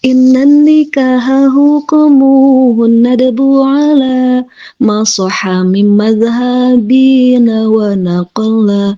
Innan nikaha hukumuhun nadbu ala ma soha min madhhabina wa naqalla.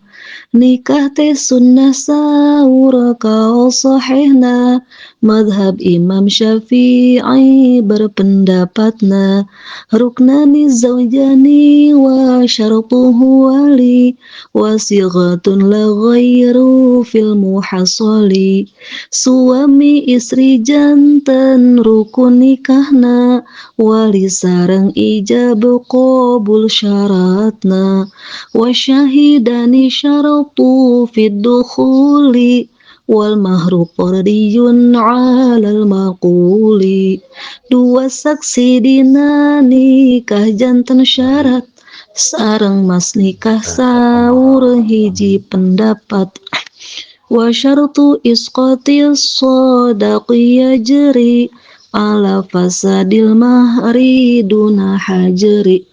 Nikah teh sunnah saur kaul sahihna, madhab Imam Syafi'i berpendapatna. Ruknani zaujani wa syartuhu wali wa sighatun la ghairu fil muhasali. Suami istri janten rukun nikahna, wali sareng ijab qabul syaratna. Wa syahidani syaratu fid dukhuli wal mahru qardiyun 'alal maquli. Dua saksi dina nikah janten syarat, sareng mas nikah saur hiji pendapat. Wa syartu isqatis sadaqi yajri ala fasadil mahri duna hajri.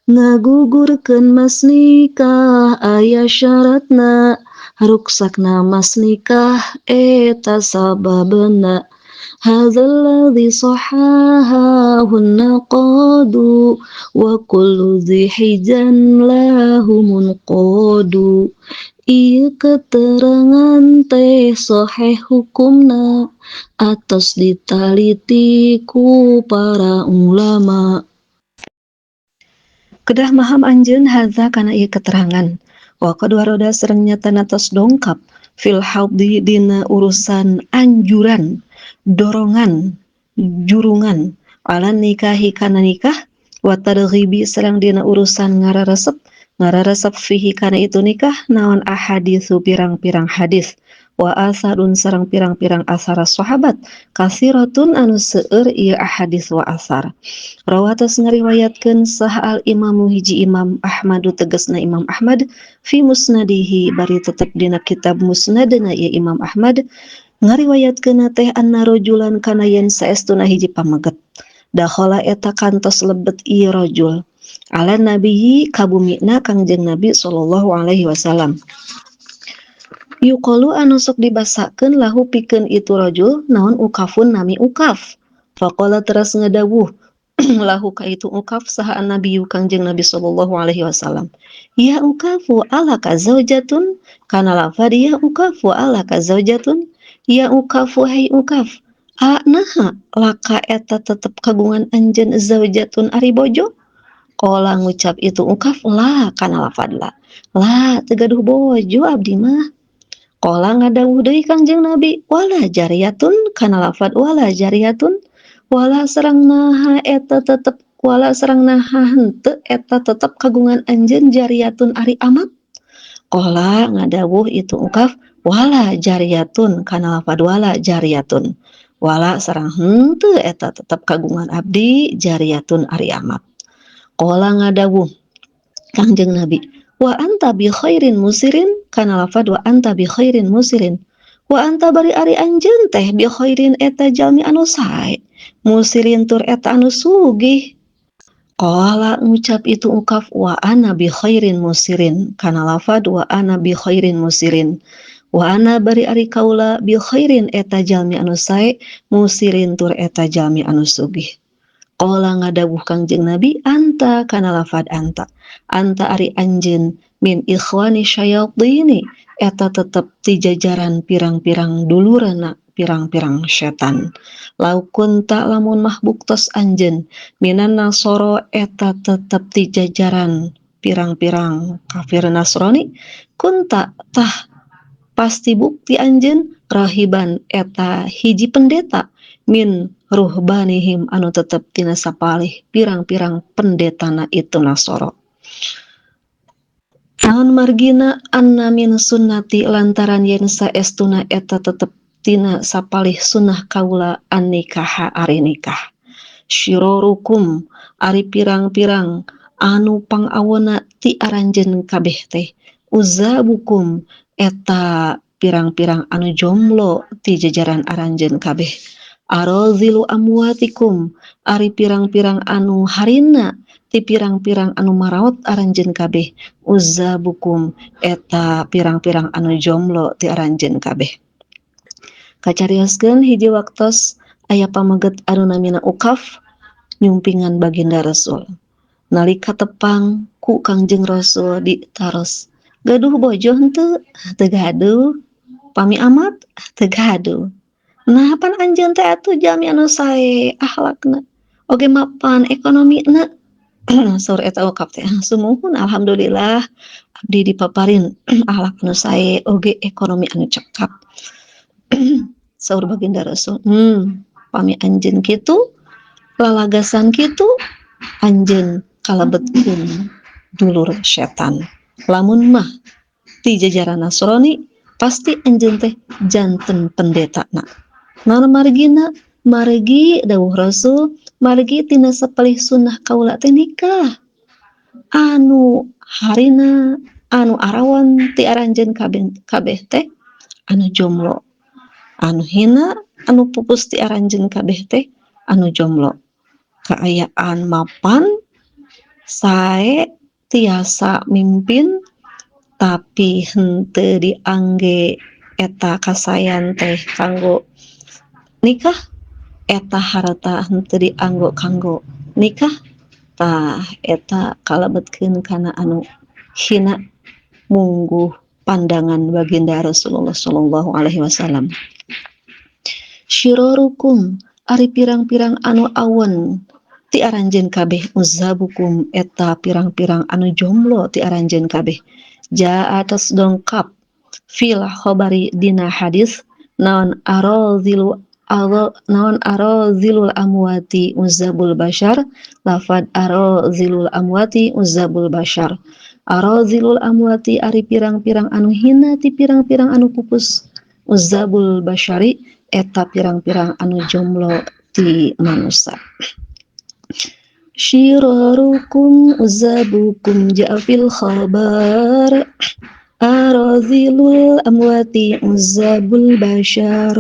Ngagugurkeun mas nikah aya syaratna, ruksakna mas nikah eta sababna. Hadzal ladzi sahahahunna qadu wa kullu dzi hijan lahu munqadu. Ieu keterangan teh sahih hukumna atos ditaliti ku para ulama. Kedah maham anjeun hadza kana ieu keterangan. Wa qad warada sareng nyatana tos dongkap fil haudi dina urusan anjuran, dorongan, jurungan ala nikahi kana nikah, wa targhibi sareng dina urusan ngararesep, ngararesep fihi kana itu nikah naon ahaditsu pirang-pirang hadis wa asarun sareng pirang-pirang asar sahabat kasiratun anu seueur ieu ahadis wa asar. Rawatos ngariwayatkeun sah al imamu hiji Imam Ahmadu tegasna Imam Ahmad fi musnadihi bari tetep dina kitab musnadna ieu Imam Ahmad ngariwayatkeun teh anna rajulan kana yen saestuna hiji pameget dakhala eta kantos lebet ieu rajul ala nabiyyi kabumina Kangjeng Nabi sallallahu alaihi wasallam. Yuqalu anu sok dibasakeun lahu pikeun itu rajul naon ukafun nami ukaf. Faqala teras ngadawuh lahu ka itu ukaf saha annabiyyu Kangjeng Nabi sallallahu alaihi wasallam. Ya ukafu alaka zaujatun, kana lafad ya ukafu alaka zaujatun, ya ukafu hai ukaf. A naha laka eta tetep kagungan anjeun zaujatun ari bojo? Qala ngucap itu ukaf la kana lafad la. La teu gaduh bojo abdi mah. Qala ngadawuh deui Kangjeng Nabi wala jariyatun kana lafad wala jariyatun, wala sareng naha eta tetep, wala sareng naha henteu eta tetep kagungan anjeun jariyatun ari amat. Qala ngadawuh itu ukaf wala jariyatun kana lafad wala jariyatun, wala sareng henteu eta tetep kagungan abdi jariyatun ari amat. Qala ngadawuh Kangjeng Nabi wa anta bi khairin musirin kana lafad wa anta bi khairin musirin, wa anta bari ari anjeun teh bi khairin eta jalmi anu sae musirin tur eta anu sugih. Qala ngucap itu ukaf wa ana bi khairin musirin kana lafad wa ana bi khairin musirin, wa ana bari ari kaula bi khairin eta jalmi anu sae musirin tur eta jalmi anu sugih. Qala ngadawuh Kangjeng Nabi anta kana lafad anta, anta ari anjeun min ikhwani syayatini eta tetep ti jajaran pirang-pirang dulurana pirang-pirang setan. Lau kunta lamun mah buktos anjeun minan nasoro eta tetep ti jajaran pirang-pirang kafir Nasrani, kunta tah pasti bukti anjeun rahiban eta hiji pendeta min ruhbanihim anu tetep tina sapalih pirang-pirang pendetana itu Nasoro. Naon margina anna min sunnati lantaran yen saestuna eta tetep tina sapalih sunnah kaula an nikaha ari nikah. Syirarukum ari pirang-pirang anu pangawona ti aranjeun kabeh teh uzabukum eta pirang-pirang anu jomblo ti jajaran aranjeun kabeh. Arazilu amwatikum ari pirang-pirang anu harina ti pirang-pirang anu maraot aranjeun kabeh. Uzabukum eta pirang-pirang anu jomblo ti aranjeun kabeh. Kacarioskeun hiji waktos aya pameget anu namina Ukaf nyumpingan baginda Rasul. Nalika tepang ku Kangjeng Rasul ditaros, gaduh bojo henteu? Teu gaduh. Pami amat? Teu gaduh. Nah pan anjeun teh atuh jalmi anu sae akhlakna oge mapan ekonomina. Saur eta Ukaf teh, sumuhun alhamdulillah abdi dipaparin akhlak anu sae oge ekonomi anu cekap. Saur baginda Rasul, pami anjeun kitu lalagasan kitu anjeun kalebetkeun dulur setan. Lamun mah ti jajaran Nasrani pasti anjeun teh janten pendetana. Naon margina? Margi dawuh Rasul, margi tina sapalih sunnah kaula teh nikah. Anu harina, anu arawan ti aranjeun kabeh teh anu jomblo. Anu hina, anu pupus ti aranjeun kabeh teh anu jomblo. Kaayaan mapan sae tiasa mimpin tapi henteu diangge eta kasayan teh kanggo nikah, eta harta henteu dianggo kanggo nikah, tah eta kalebetkeun kana anu hina mungguh pandangan baginda Rasulullah sallallahu alaihi wasallam. Syirarukum ari pirang-pirang anu awon ti aranjeun kabeh, uzabukum eta pirang-pirang anu jomblo ti aranjeun kabeh. Jaa atas dongkap fil khabari dina hadis naon arazilu naon arazilul amwati uzabul bashar, lafad arazilul amwati uzabul bashar. Arazilul amwati ari pirang-pirang anu hina ti pirang-pirang anu pupus, uzabul bashari eta pirang-pirang anu jomblo ti manusia. Syirarukum uzabukum ja'a fil khabar arazilul amwati uzabul bashar.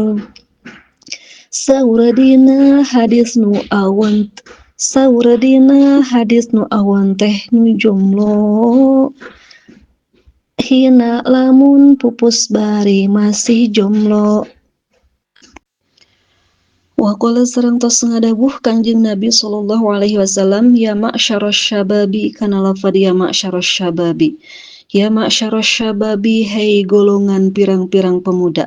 Sauradina hadis nu awan, sauradina hadis nu awan teh nu jomblo. Hina lamun pupus bari masih jomblo. Wa qala sareng tos ngadawuh Kangjeng Nabi sallallahu alaihi wasallam, ya ma'syarasy syababi, kana lafad ya ma'syarasy syababi. Ya ma'syarasy syababi, hei golongan pirang-pirang pemuda.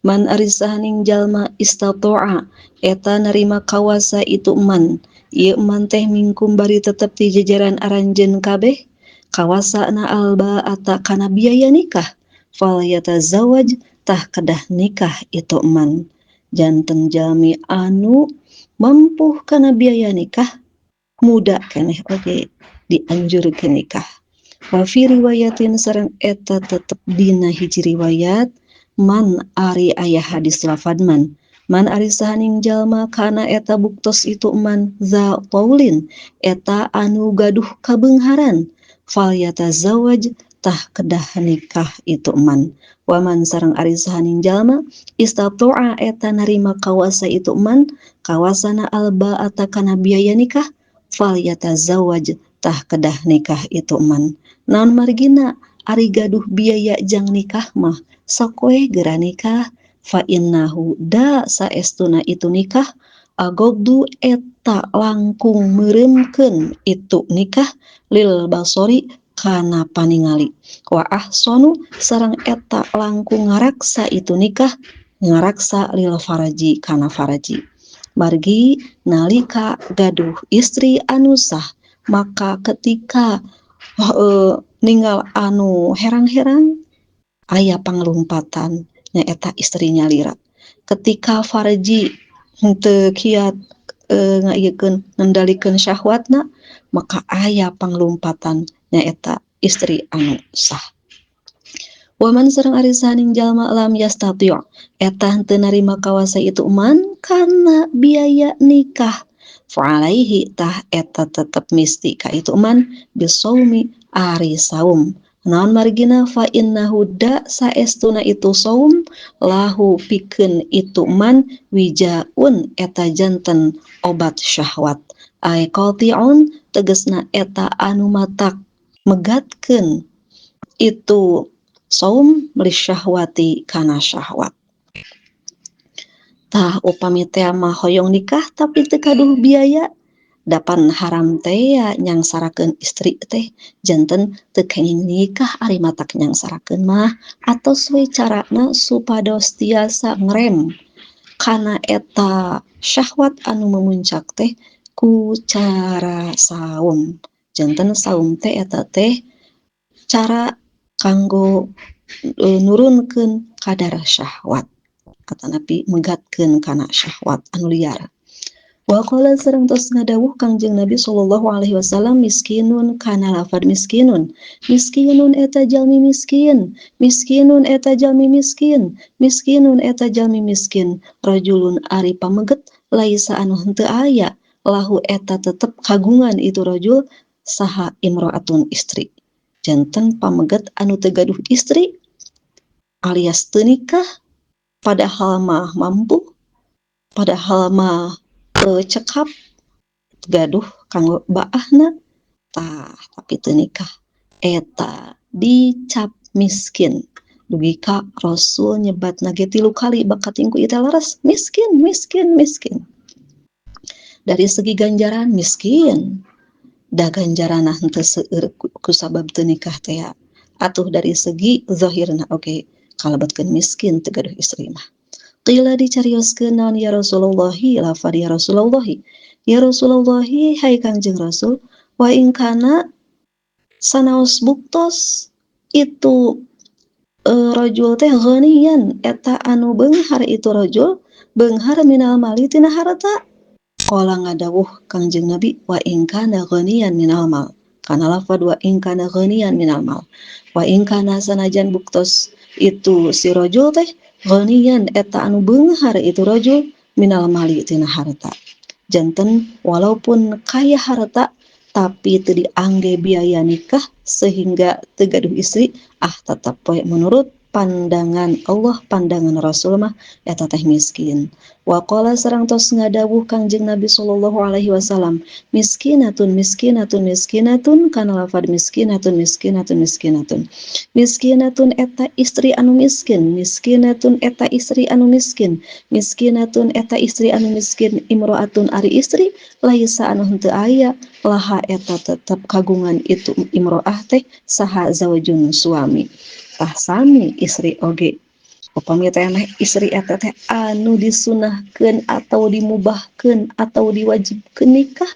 Man ari sahaning jalma istata'a eta narima kawasa itu man. Ieu man teh mingkum bari tetep ti jajaran aranjeun kabeh kawasana alba ata kana biaya nikah. Fal yatazawwaj tah kedah nikah itu man. Janten jalmi anu mampu kana biaya nikah muda keneh oge dianjurkeun nikah. Wa fi riwayatin sareng eta tetep dina hiji riwayat man ari aya hadis lafad man. Man ari sahaning jalma kana eta buktos itu man za taulin eta anu gaduh kabeungharan fal yatazawwaj tah kedah nikah itu man. Waman sareng ari sahaning jalma istata'a eta narima kawasa itu man kawasana alba ata kana biaya nikah fal yatazawwaj tah kedah nikah itu man. Naon margina ari gaduh biaya jang nikah mah sakoe geura nikah, fa innahu da saestuna itu nikah agobdu eta langkung meureumkeun itu nikah lil basori kana paningali, wa ahsanu sareng eta langkung ngaraksa itu nikah ngaraksa lil faraji kana faraji. Margi nalika gaduh istri anu sah maka ketika ninggal anu herang-herang aya panglumpatan nyaeta istrinya lira. Ketika faraji henteu kiat ngaieukeun ngendalikeun syahwatna maka aya panglumpatan nyaeta istri anu sah. Waman sareng ari sahaning jalma lam yastati' eta henteu narima kawasa itu man kana biaya nikah fa alaihi tah eta tetep misti ka itu man bisaumi ari saum. Naon margina fa innahu da saestuna itu saum lahu pikeun itu man wijaun eta janten obat syahwat. Ai qati'un tegesna eta anu matak megatkeun itu saum li syahwati kana syahwat. Tah upami teh mah hoyong nikah tapi teu gaduh biaya dapan haram teh nyangsarakeun istri teh janten teu kenging nikah ari matak nyangsarakeun mah atos we carana supados tiasa ngerem kana eta syahwat anu memuncak teh ku cara saum. Janten saum teh eta teh cara kanggo nurunkeun kadar syahwat atanapi megatkeun kana syahwat anu liar. Wa qala sareng tos ngadawuh Kangjeng Nabi sallallahu alaihi wasallam miskinun kana lafad miskinun. Miskinun eta jalmi miskin, miskinun eta jalmi miskin, miskinun eta jalmi miskin, rajulun ari pameget laisa anu henteu aya lahu eta tetep kagungan itu rajul saha imro'atun istri. Janten pameget anu teu gaduh istri alias teu nikah padahal mah mampu, padahal mah cekap gaduh kanggo baahna tah tapi teu nikah eta dicap miskin. Dugi ka Rasul nyebatna ge 3 kali bakat tingku ieu leres miskin miskin miskin. Dari segi ganjaran miskin, da ganjaranna henteu seueur kusabab teu nikah teh. Atuh dari segi zahirna oge kalebetkeun miskin teu gaduh istri mah. Qila dicarioskeun naon ya Rasulullahi lafad ya Rasulullahi. Ya Rasulullahi hai Kangjeng Rasul wa in kana sanaos buktos itu rajul teh ghaniyan eta anu beunghar itu rajul beunghar minal mali tina harta. Qala ngadawuh Kangjeng Nabi wa in kana ghaniyan minal mal. Kana lafad wa in kana ghaniyan minal mal. Wa in kana sanajan buktos itu si rajul teh ghaniyan eta anu beunghar itu rajul minal mali tina harta. Janten walaupun kaya harta tapi teu diangge biaya nikah sehingga teu gaduh istri ah tetep we menurut pandangan Allah pandangan Rasul mah eta teh miskin. Wa qala sareng tos ngadawuh Kangjeng Nabi sallallahu alaihi wasallam miskinatun miskinatun miskinatun kana lafad miskinatun miskinatun miskinatun. Miskinatun eta istri anu miskin, miskinatun eta istri anu miskin, miskinatun eta istri anu miskin imro'atun ari istri laisa anu henteu aya laha eta tetep kagungan itu imro'ah teh saha zaujun suami. Tah sami istri oge upami teh istri eta teh anu disunahkeun atau dimubahkeun atau diwajibkeun nikah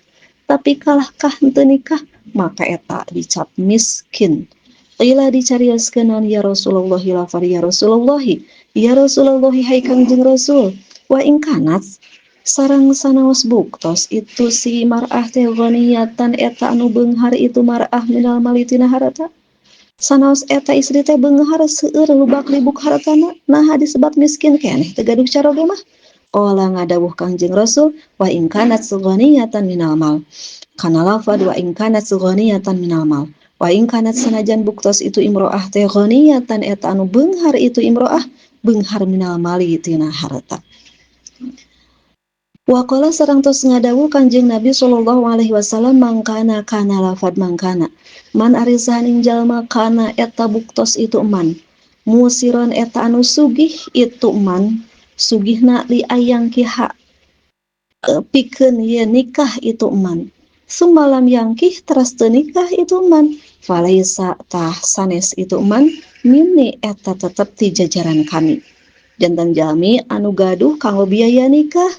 tapi kalahkah henteu nikah maka eta dicap miskin. Qila dicarioskeun naon ya Rasulullah lafar ya Rasulullah ya Rasulullah hai Kangjeng Rasul wa in kanat sareng sanaos buktos itu si mar'ah teh ghaniyatan eta anu beunghar itu mar'ah minal mali tina harta. Sanaos eta istri teh beunghar seueur lubak libuk hartana naha disebat miskin keneh teu gaduh caroge mah. Qala ngadawuh Kangjeng Rasul wa in kanat ghaniyatan minal mal. Kana lafad wa in kanat ghaniyatan minal mal. Wa in kanat sanajan buktos itu imro'ah teh ghaniyatan eta anu beunghar itu imro'ah beunghar minal mali tina harta. Wa qala sareng tos ngadawuh Kangjeng Nabi sallallahu alaihi wasallam mangkana kana lafad mangkana man ari sahaning jalma kana eta buktos itu man musiron eta anu sugih itu man sugihna li ayang kiha pikeun ye nikah itu man sumalam yangkih teras teu nikah itu man falaisa tah sanes itu man minni eta tetep ti jajaran kami. Janten jalmi anu gaduh kanggo biaya nikah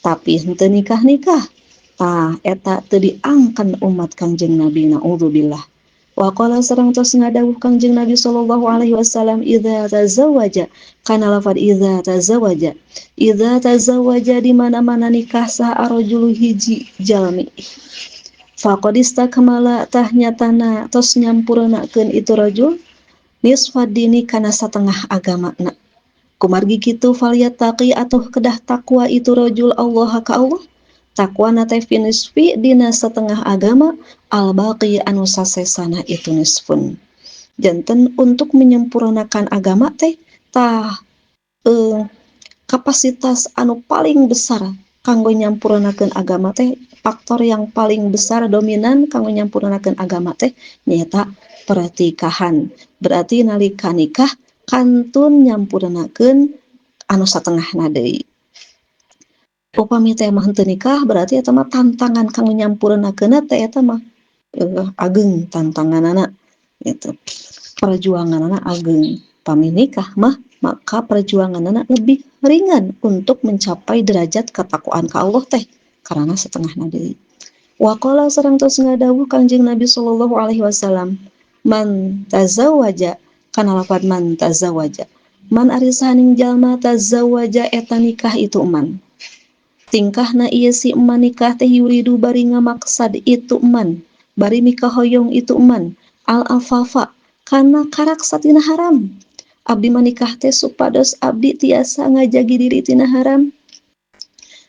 tapi henteu nikah-nikah tah eta teu diangken umat Kangjeng Nabi naudzubillah. Wa qala sareng tos ngadawuh Kangjeng Nabi sallallahu alaihi wasallam idza tazawwaja kana lafad idza tazawwaja idza tazawwaja di mana-mana nikah saha rajul hiji jalmi faqad istakmala tah nyatana tos nyampurnakeun itu rajul nisfad dini kana satengah agamana. Kumargi kitu falyattaqi atuh kedah takwa itu rajul Allah ka Allah. Takwa na teh finisfi dina setengah agama al-baqi anu sasesana itu nisfun. Janten untuk menyempurnakan agama teh tah kapasitas anu paling besar kanggo nyampurnakeun agama teh faktor yang paling besar dominan kanggo nyampurnakeun agama teh nyaeta pertikahan. Berarti nalika nikah kantun nyampurnakeun anu satengahna deui. Upami teh mah henteu nikah berarti eta mah tantangan kanggo nyampurnakeunna teh eta mah ageng tantanganana gitu. Perjuanganana ageng. Pami nikah mah maka perjuanganana lebih ringan untuk mencapai derajat ketakwaan ka Allah teh karena setengahna deui. Waqala sareng tos ngadawuh Kangjeng Nabi sallallahu alaihi wasallam man tazawwaja kana lafad man tazawwaja man ari sahaning jalma tazawwaja eta nikah itu man tingkahna ieu si eman nikah teh yuridu bari ngamaksad itu eman bari mikahoyong itu eman al afafa kana karaksa tina haram. Abdi manikah teh supados abdi tiasa ngajagi diri tina haram,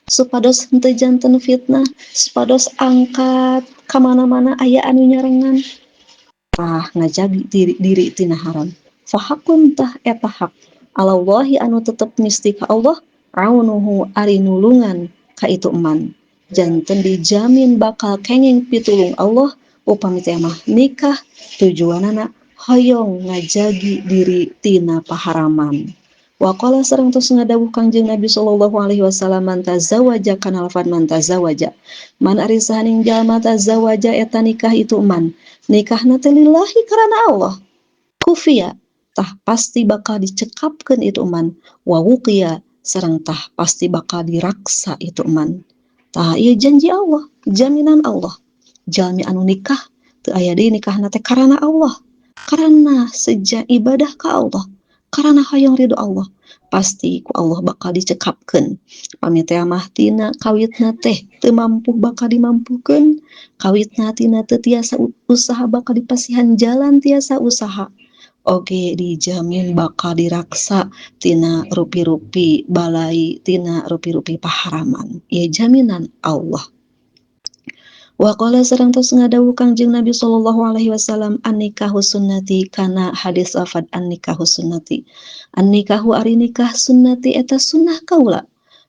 supados henteu janten fitnah, supados angkat kamana-mana aya anu nyarengan. Tah ngajagi diri tina haram. Fahakun tah eta hak alallahi anu tetep misti ka Allah aunuhu ari nulungan ka itu eman. Janten dijamin bakal kenging pitulung Allah upami teh mah nikah tujuanana hoyong ngajagi diri tina paharaman. Waqala sareng tos ngadawuh Kangjeng Nabi sallallahu alaihi wasallam man tazawaja kana lafad man tazawaja man ari sahaning jalma tazawaja eta nikah itu man nikahna teh lillahi karana Allah kufiya tah pasti bakal dicekapkeun itu man wa wuqiya sareng tah pasti bakal diraksa itu man. Tah ieu janji Allah, jaminan Allah. Jalmi anu nikah teu aya deui nikahna teh karana Allah, karana seja ibadah ka Allah, karana hoyong ridho Allah, pasti ku Allah bakal dicekapkeun. Pami teh mah tina kawitna teh teu mampu bakal dimampukeun, kawitna tina teu tiasa usaha bakal dipasihan jalan tiasa usaha. Oge dijamin bakal diraksa tina rupi-rupi balai, tina rupi-rupi paharaman. Ieu jaminan Allah. Waqala sareng tos ngadawuh Kangjeng Nabi sallallahu alaihi wasallam an-nikahu sunnati kana hadis lafad an-nikahu sunnati. An-nikahu ari nikah sunnati eta sunnah kaula.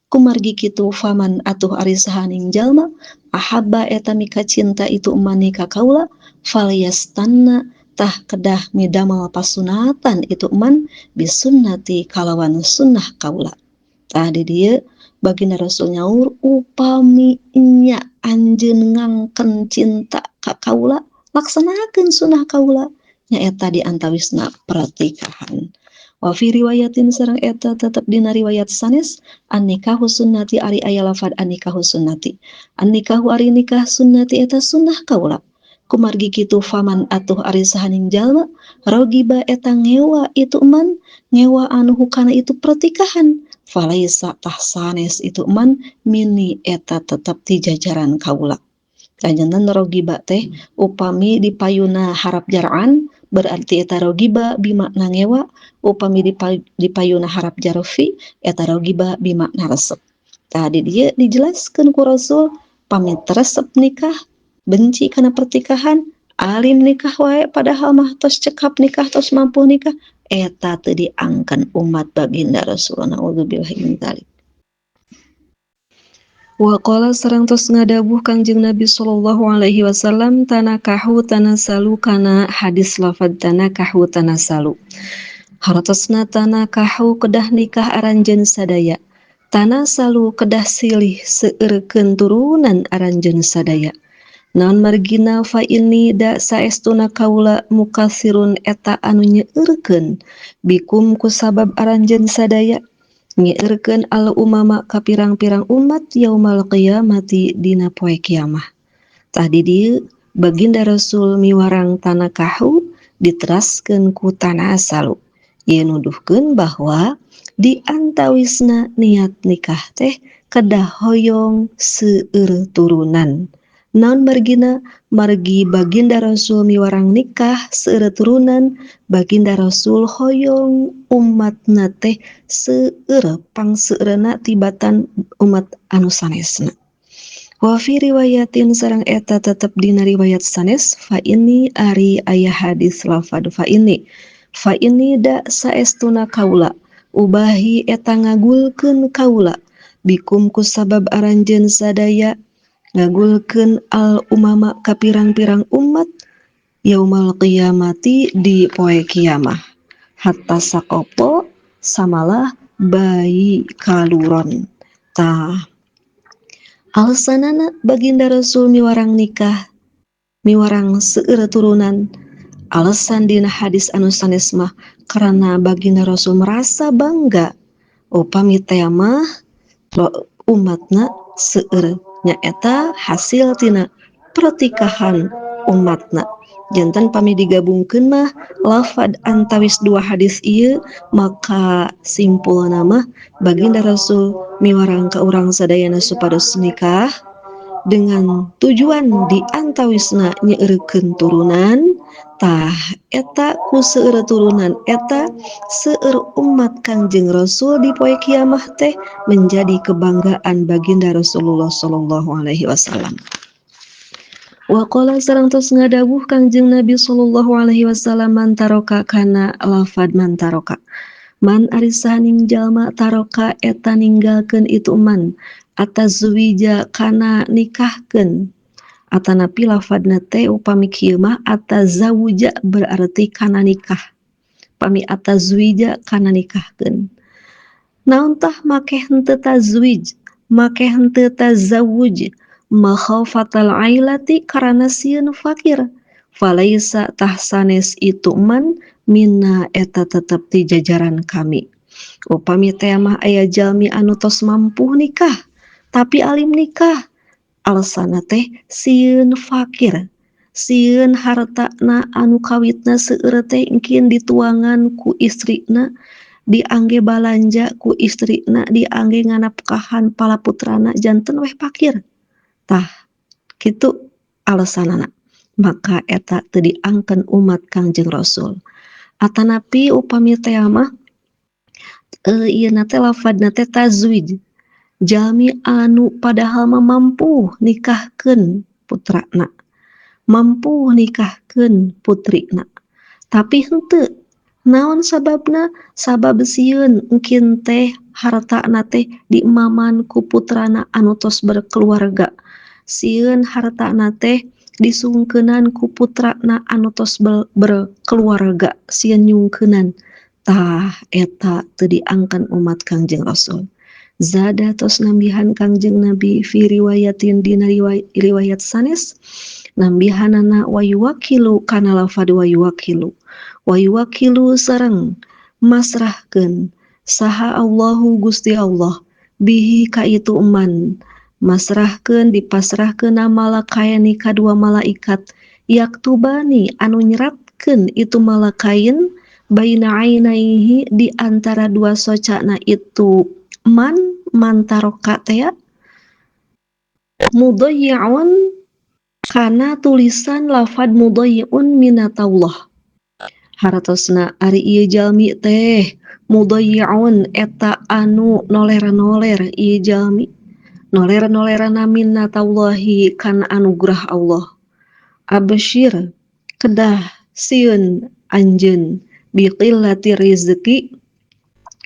Kumargi kitu faman atuh ari sahaning jalma ahabba eta mika cinta itu manika kaula falyastanna tah kedah midamal pasunatan itu man bisunnati kalawan sunnah kaula. Tah di dieu baginda Rasul nyaur upami nya anjeun ngangken cinta ka kaula laksanakeun sunnah kaula nyaeta di antawisna pernikahan. Wa fi riwayatin sareng eta tetep dina riwayat sanes an-nikahu sunnati ari aya lafad an-nikahu sunnati. An-nikahu ari nikah sunnati eta sunnah kaula. Kumargi kitu faman atuh ari sahaning jalma rogiba eta ngewa itu man ngewa anu hukana itu pertikahan falaisa tah sanes itu man mini eta tetep ti jajaran kaula. Kanjenten rogiba teh upami dipayuna harap jar'an berarti eta rogiba bimakna ngewa, upami dipayuna harap jarfi eta rogiba bimakna resep. Tadi dieu dijelaskeun ku Rasul pamit resep nikah benci karena pertikahan, alim nikah wae padahal mah tos cekap nikah, tos mampu nikah, eta teu diangkan umat baginda Rasulullah naudzubillahi min dzalik. Wa qala sareng tos ngadawuh Kangjeng Nabi sallallahu alaihi wasallam tanakahu tanasalu kana hadis lafad tanakahu tanasalu. Hartosna tanakahu kedah nikah aranjeun sadaya. Tanasalu kedah silih seueurkeun turunan aranjeun sadaya. Naon margina fa ini da saestuna kaula mukasirun eta anu nyeurkeun bikum kusabab aranjeun sadaya nyeurkeun al umama ka pirang-pirang umat yaumal qiyamati dina poe kiamah. Tah di dieu baginda Rasul miwarang tanakahu diteraskeun ku tanasalu. Ieu nuduhkeun bahwa di antawisna niat nikah teh kedah hoyong seueur turunan. Naon margina margi baginda Rasul miwarang nikah seueur turunan, baginda Rasul hoyong umatna teh seueur pangseueurna tibatan umat anu sanesna. Wa fi riwayatin sareng eta tetep dina riwayat sanes fa ini ari aya hadis lafad fa ini. Fa ini da saestuna kaula ubahi eta ngagulkeun kaula bikum kusabab aranjeun sadaya ngagulkeun al umama ka pirang-pirang umat yaumal qiyamati di poe kiamah hatta sakopo samalah bayi kaluron. Tah Alasanana baginda Rasul miwarang nikah miwarang seueur turunan. Alasan dina hadis anu sanes mah karena baginda Rasul merasa bangga upami teh mah umatna seueur nyaeta hasil tina pertikahan umatna. Jantan pami digabungkeun mah lafad antawis dua hadis ieu maka simpulna mah baginda Rasul miwarang ka urang sadayana supados nikah dengan tujuan di antawisna nyeureurkeun turunan. Tah eta ku seueur turunan eta seueur umat Kangjeng Rasul di poe kiamah teh menjadi kebanggaan baginda Rasulullah sallallahu alaihi wasallam. Waqala sareng tos ngadawuh Kangjeng Nabi sallallahu alaihi wasallam man taroka kana lafad man taroka. Man ari sahaning jalma taroka eta ninggalkeun itu man atazwija kana nikahkeun. Atanapi lafadna teh upami kieu mah atazawuja berarti kana nikah. Pami atazwija kana nikahkeun. Naon tah make henteu tazwij, make henteu tazawuj. Makhafatal ailati karana sieun fakir. Falaisa tahsanes itu man minna eta tetep di jajaran kami. Upami teh mah aya jalmi anu tos mampu nikah tapi alim nikah, alasanna teh sieun fakir, sieun hartana anu kawitna seueur teh engkin dituangan ku istrina, diangge balanja ku istrina, diangge nganapkahan pala putrana, janten weh fakir. Tah kitu alasanana maka eta teu diangkeun umat Kangjeng Rasul. Atanapi upami teh mah ieu na teh lafadna teh tazwij, jalmi anu padahal mah mampu nikahkeun putrana, mampu nikahkeun putrina, tapi henteu. Naon sababna? Sabab sieun engkin teh hartana teh diemaman ku putrana anu tos berkeluarga, sieun hartana teh disungkeunan ku putrana anu tos berkeluarga, sieun nyungkeunan. Tah eta teu diangkeun umat Kangjeng Rasul. Zada tos nambihan Kangjeng Nabi fi riwayatin dina riwayat sanes nambihanana wa yuwakilu kana lafad wa yuwakilu. Wa yuwakilu sareng masrahkeun saha Allahu Gusti Allah bihi ka itu man, masrahkeun dipasrahkeun malakaini kadua malaikat yaktubani anu nyeratkeun itu malakain baina ainaihi di antara dua socana itu man mantaroka teh mudayyi'un kana tulisan lafad mudayyi'un minatallah. Haratosna ari ieu jalmi teh mudayyi'un eta anu noler-noler ieu jalmi, noler-nolerana minatallahi kana anugerah Allah. Absyir kedah sieun anjeun biqillati rizqi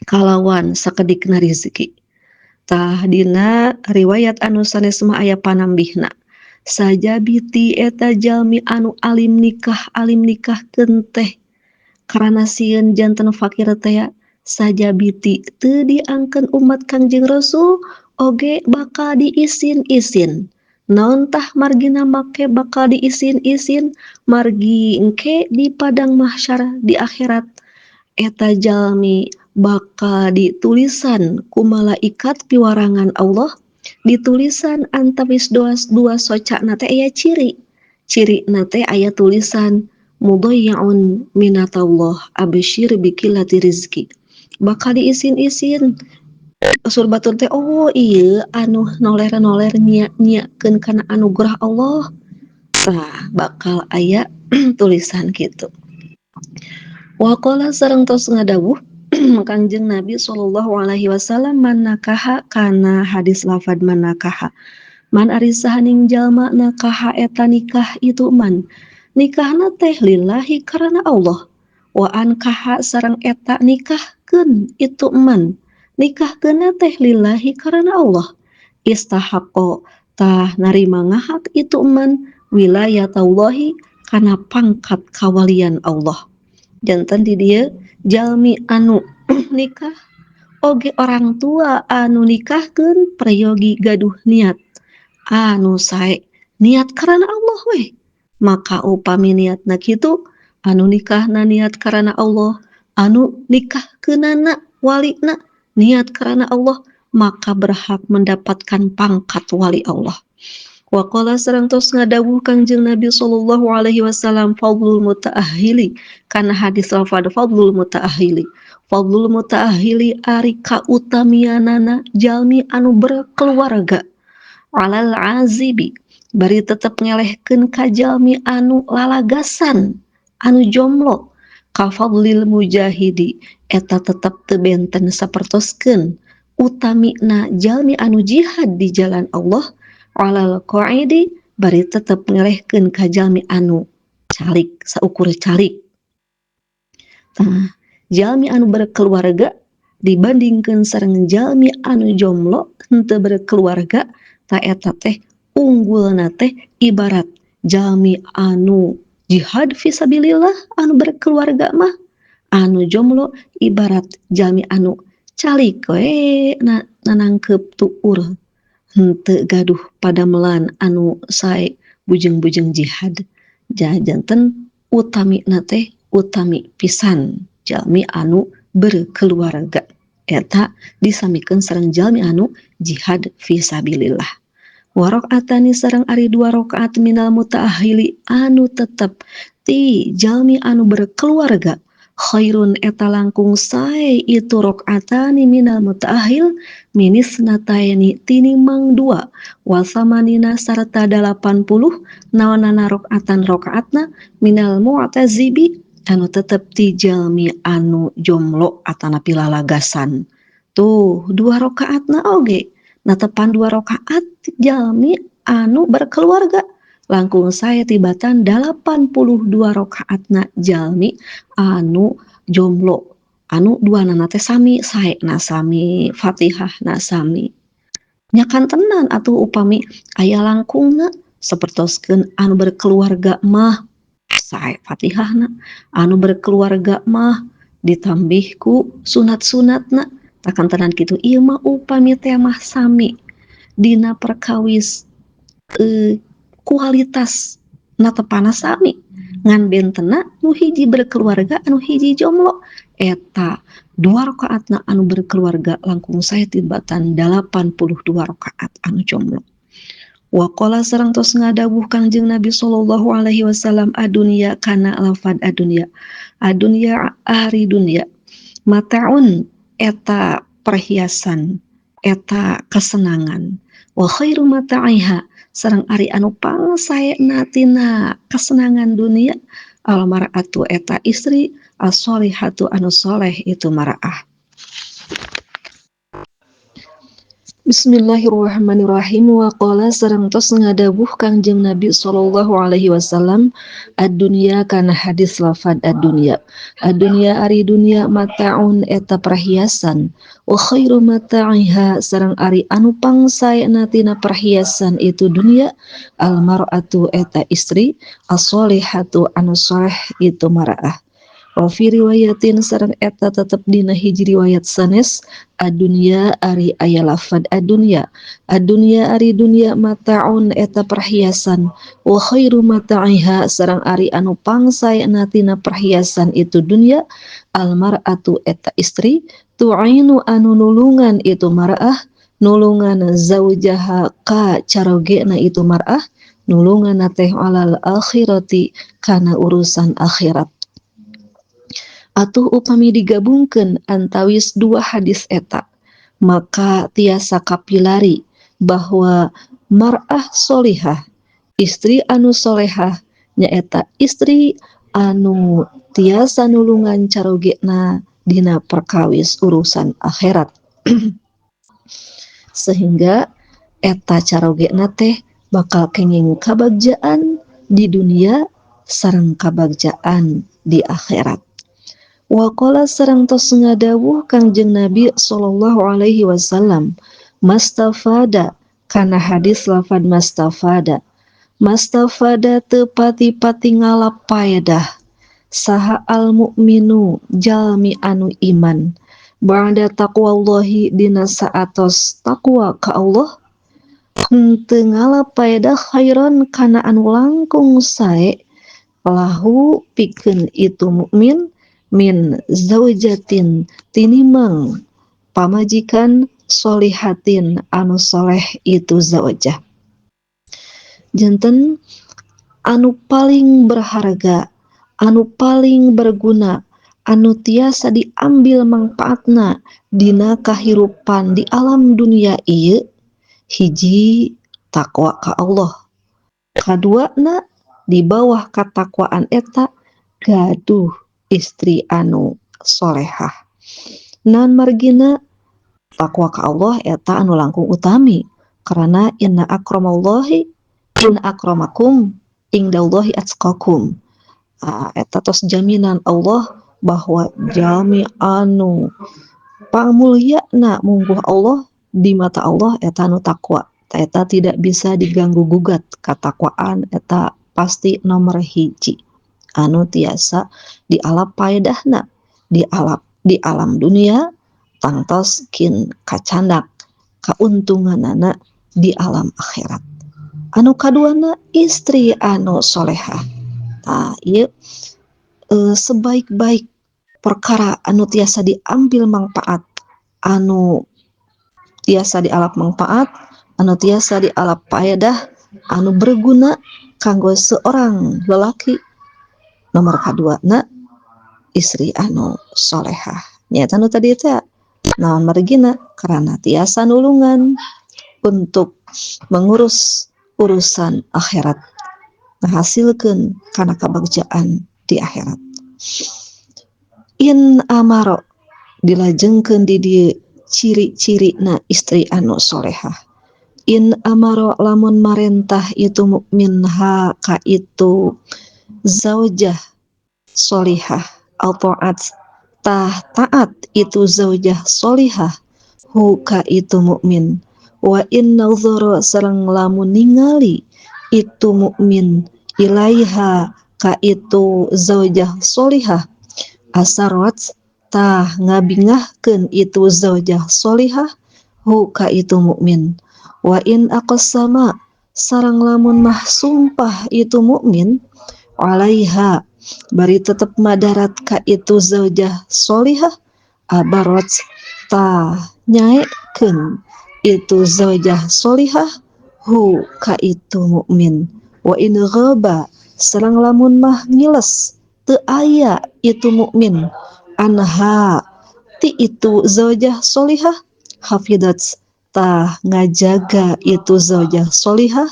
kalawan sakedikna rizki. Tah dina riwayat anu sanes mah aya panambihna sajabiti eta jalmi anu alim nikah teh karana sieun janten fakir teh sajabiti teu diangkeun umat Kangjeng Rasul oge bakal diisin-isin. Naon tah margina make bakal diisin-isin margi engke di padang mahsyar di akhirat eta jalmi bakal ditulisan ku malaikat piwarangan Allah, ditulisan antawis dua socana teh aya ciri. Cirina teh aya tulisan mudayyi'un minatallah absyir bikillati rizki. Bakal diisin-isin sur batur teh oh ieu anu noler-noler nyiakeun kana anugerah Allah. Tah bakal aya tulisan kitu. Waqala sareng tos ngadawuh Kangjeng Nabi sallallahu alaihi wasallam man nakaha kana hadis lafad man nakaha. Man ari sahaning jalma nakaha eta nikah itu man. Nikahna teh lillahi karana Allah. Wa ankaha sareng eta nikahkeun itu man. Nikahkeunna teh lillahi karana Allah. Istahaqqo tah narima ngahak itu man wilayatallahi kana pangkat kawalian Allah. Janten di dieu jalmi anu nikah oge orang tua anu nikahkeun peryogi gaduh niat. anu sae niat karena Allah weh. Maka upami niatna kitu anu nikahna niat karena Allah, anu nikahkeunana walina niat karena Allah, maka berhak mendapatkan pangkat wali Allah. Waqala sareng tos ngadawuh Kangjeng Nabi sallallahu alaihi wasallam fadlul mutaahhili kana hadis lafad fadlul mutaahhili. Fadlul mutaahhili ari kautamianana jalmi anu berkeluarga alal azibi bari tetep ngelehkeun ka jalmi anu lalagasan anu jomblo ka fadlil mujahidi eta tetep teu benten sapertoskeun utamina jalmi anu jihad di jalan Allah alal qaidi bari tetep ngelehkeun ka jalmi anu calik saukur calik. Tah jalmi anu berkeluarga dibandingkeun sareng jalmi anu jomblo henteu berkeluarga ta eta teh unggulna teh ibarat jalmi anu jihad fisabilillah anu berkeluarga mah, anu jomblo ibarat jalmi anu calik we nanangkeup tuur henteu gaduh padamelan anu sae bujeng-bujeng jihad. Janten utamina teh utami pisan jalmi anu berkeluarga eta disamikeun sareng jalmi anu jihad fisabilillah. Wa rakaatani sareng ari 2 rakaat minal mutaahhili anu tetep ti jalmi anu berkeluarga khairun eta langkung sae itu rakaatani minal mutaahhil minisnataini tinimang 2 wa samanina sarta 80 naonana rakaatan rakaatna minal mu'tazibi anu tetep ti jalmi anu jomblo atanapi lalagasan. Tuh 2 rakaatna oge natepan 2 rakaat jalmi anu berkeluarga langkung sae tibatan 82 rakaatna jalmi anu jomblo anu duanana teh sami sae na sami Fatihah na sami nya kantenan atuh upami aya langkungna sapertoskeun anu berkeluarga mah sae Fatihahna, anu berkeluarga mah ditambih ku sunat-sunatna takantenan kitu. Ieu mah upami teh mah sami dina perkawis kualitas natepana sami ngan bentena nu hiji berkeluarga anu hiji jomblo eta 2 rakaatna anu berkeluarga langkung sae tibatan 82 rakaat anu jomblo. Waqala sareng tos ngadawuh Kangjeng Nabi sallallahu alaihi wasallam adunya kana lafad adunya. Adunya ari dunya mataun eta perhiasan eta kesenangan wa khairu mata'iha sareng ari anu pangsaena tina kesenangan dunia al mar'atu eta istri as-solihatu anu soleh itu mar'ah. Bismillahirrahmanirrahim. Wa qala sareng tos ngadawuh Kangjeng Nabi sallallahu alaihi wasallam ad-dunya kana hadis lafad ad-dunya. Ad-dunya ari dunya mataun eta perhiasan wa khairu mata'iha sareng ari anu pangsaena tina perhiasan itu dunia al mar'atu eta istri as-solihatu anu soleh itu mar'ah. Wa fi riwayatin sareng eta tetep dina hiji riwayat sanes ad-dunya ari aya lafad ad-dunya. Ad-dunya ari dunya mataun eta perhiasan wa khairu mata'iha sareng ari anu pangsaena tina perhiasan itu dunya al mar'atu eta istri tu'ainu anu nulungan itu mar'ah nulungan zaujaha ka carogena itu mar'ah nulungan teh alal akhirati kana urusan akhirat. Atuh upami digabungkeun antawis 2 hadis eta maka tiasa kapilari bahwa mar'ah solihah istri anu solehah nyaeta istri anu tiasa nulungan carogena dina perkawis urusan akhirat. Sehingga eta carogena teh bakal kenging kabagjaan di dunia sareng kabagjaan di akhirat. Waqala sareng tos ngadawuh Kangjeng Nabi sallallahu alaihi wasallam mastafada kana hadis lafad mastafada. Mastafada teu pati-pati ngalap paedah saha al mukminu jalmi anu iman ba'da taqwallahi dina saatos taqwa ka Allah Henteu ngalap paedah khairon kana anu langkung sae lahu pikeun itu mukmin min zaujatin tinimang pamajikan solihatin anu soleh itu zaujah. Janten anu paling berharga, anu paling berguna, anu tiasa diambil mangpaatna dina kahirupan di alam dunia ieu, hiji takwa ka Allah, kaduana di bawah katakwaan eta gaduh istri anu solehah. Naon margina takwa ka Allah eta anu langkung utami, karena inna akramallahi inna akramakum indallahi atqakum. Eta tos jaminan Allah bahwa jalmi anu pamulyana mungguh Allah di mata Allah eta anu takwa. Eta tidak bisa diganggu gugat, katakwaan eta pasti nomor hiji anu tiasa dialap paedahna di alam dunia, tangtos kin kacandak kauntunganana di alam akhirat. Anu kaduana istri anu solehah. Tah ieu sebaik-baik perkara anu tiasa diambil manfaat, anu tiasa dialap manfaat, anu tiasa dialap paedah, anu berguna kanggo seorang lelaki, nomor kaduana istri anu solehah. Nyata anu tadi teh naon margina, karena tiasa nulungan untuk mengurus urusan akhirat, ngahasilkeun kana kabagjaan di akhirat. In amaro dilajengkeun di dieu ciri-cirina istri anu solehah. In amaro lamun marentah itu mukmin ha ka itu zaujah solihah al taat tah taat itu zaujah solihah hu ka itu mukmin. Wa in nazara sareng lamun ningali itu mukmin ilaiha ka itu zaujah solihah asarot tah ngabingahkeun itu zaujah solihah hu ka itu mukmin. Wa in aqsama sareng lamun mah sumpah itu mukmin alaiha bari tetep madarat ka itu zaujah solihah abarot tah nyaekeun itu zaujah solihah hu ka itu mukmin. Wa in ghaba sareng lamun mah ngiles teu aya itu mukmin anha ti itu zaujah solihah hafidat tah ngajaga itu zaujah solihah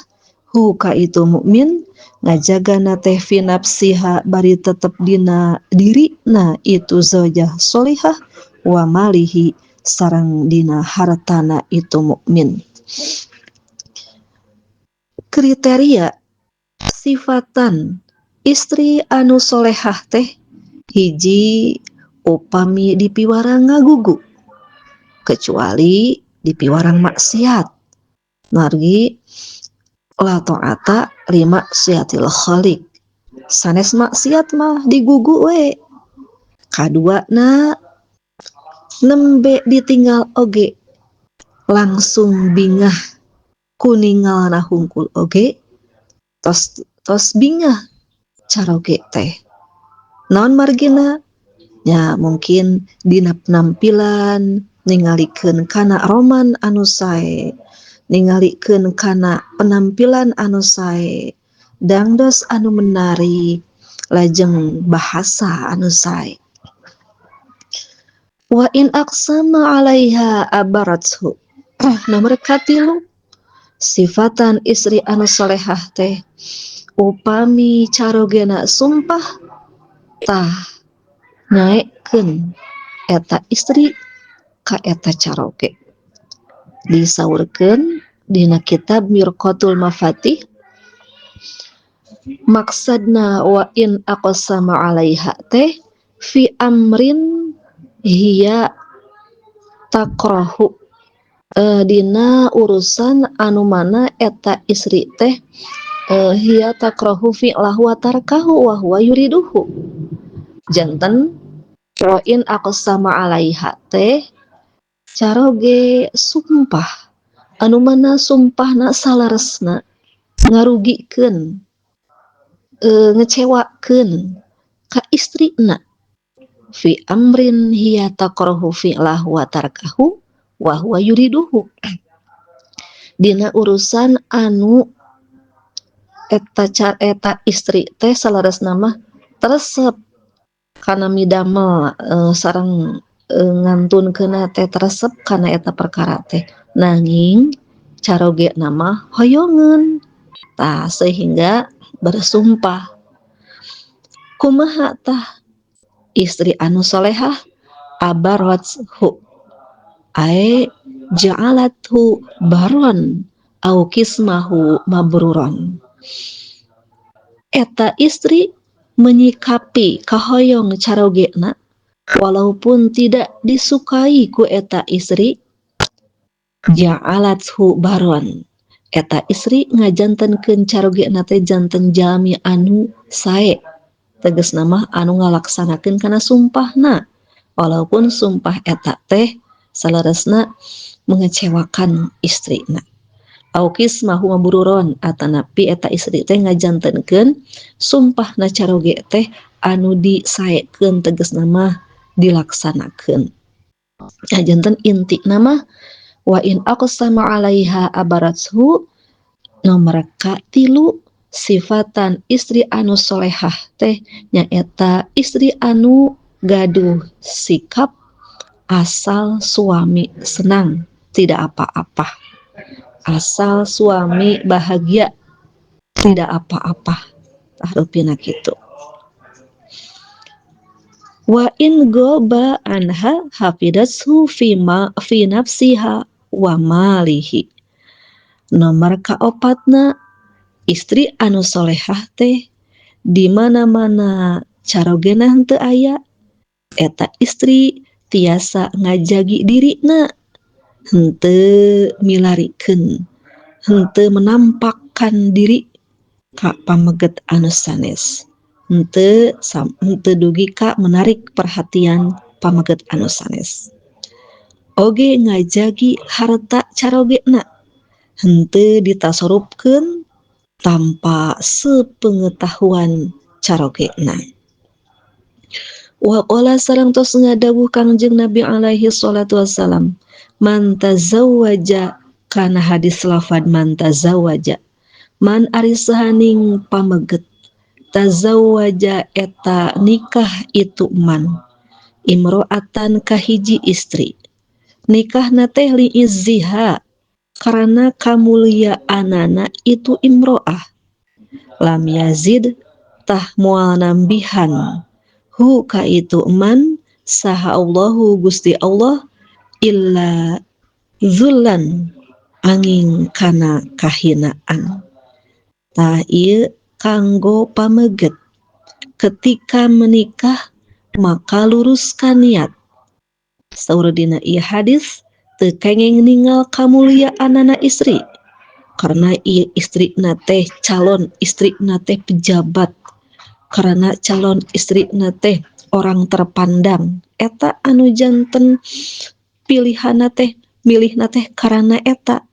hu ka itu mukmin, ngajaga na teh fi nafsiha bari tetep dina dirina itu zaujah solihah wa malihi sareng dina hartana itu mukmin. Kriteria sifatan istri anu solehah teh hiji upami dipiwarang ngagugu, kecuali dipiwarang maksiat, margi la ta'ata li maksiatil khaliq, sanes maksiat mah digugu we. Kaduana nembe ditinggal oge langsung bingah kuningalna hungkul oge tos tos bingah caroge teh. Naon margina nya, mungkin dina penampilan ningalikeun kana roman anu sae, ningalikeun kana penampilan anu sae, dangdos anu menarik, lajeng bahasa anu sae. Wa in aqsama 'alaiha abarathu. Nomor katilu sifatan istri anu solehah teh upami carogena sumpah tah nyaekeun eta istri ka eta caroge. Disaurkeun dina kitab Mirqatul Mafatih, maksadna wa in aqsama 'alaiha teh fi amrin hiya takrahu, dina urusan anu mana eta istri teh hiya takrahu fi'lahu wa tarkahu wa huwa yuriduhu. Janten wa in aqsama 'alaiha teh caroge sumpah Anu mana sumpahna salaresna ngarugikeun ngecewakeun ka istrina fi amrin hiya taqrahu fi'lahu wa tarkahu wa huwa yuriduhu dina urusan anu eta eta istri teh salaresna mah teresep kana midamel sareng ngantunkeunna teh teresep kana eta perkara teh nanging carogena mah hoyongeun tah sehingga bersumpah. Kumaha tah istri anu solehah abarathu ae ja'alathu baron au kismahu mabruron. Eta istri menyikapi kahoyong carogena walaupun tidak disukai ku eta istri ja'alathu baron. Eta istri ngajantenkeun carogena teh janten jalmi anu sae tegasna mah anu ngalaksanakeun kana sumpahna walaupun sumpah eta teh saleresna mengecewakan istrina. Au kismahu mabruron atanapi eta istri teh ngajantenkeun sumpahna caroge teh anu disaekeun tegasna mah dilaksanakeun. Janten intina mah wa in aqsama 'alaiha abarathu nomor ka-3 sifatan istri anu solehah teh nyaeta istri anu gaduh sikap asal suami senang tidak apa-apa, asal suami bahagia tidak apa-apa, tah rupina kitu. Wa in goba anha hafidathu fi ma fi nafsiha wa malihi. Nomor kaopatna istri anu solehah teh di mana-mana carogena henteu aya eta istri tiasa ngajagi dirina henteu milarikeun henteu menampakkan diri ka pameget anu sanes henteu dugi ka menarik perhatian pameget anu sanes. Oge ngajagi harta carogena henteu ditasorupkeun tanpa sepengetahuan carogena. Wa qala sareng tos ngadawuh Kangjeng Nabi alaihi salatu wassalam man tazawwaja kana hadis lafad man tazawwaja man ari sahaning pameget tazawwaja eta nikah itu man imro'atan kahiji istri nikahna teh li izziha karena kamuliaanana itu imro'ah lam yazid tah moal nambihan hu ka itu man saha Allahu Gusti Allah illa zullan angin kana kahinaan. Tah ieu kanggo pameget ketika menikah maka luruskan niat. Saur dina ieu hadis teu kenging ningal kamuliaanana istri karena ieu istrina teh calon istrina teh pejabat karena calon istrina teh orang terpandang eta anu janten pilihanna teh milihna teh karena eta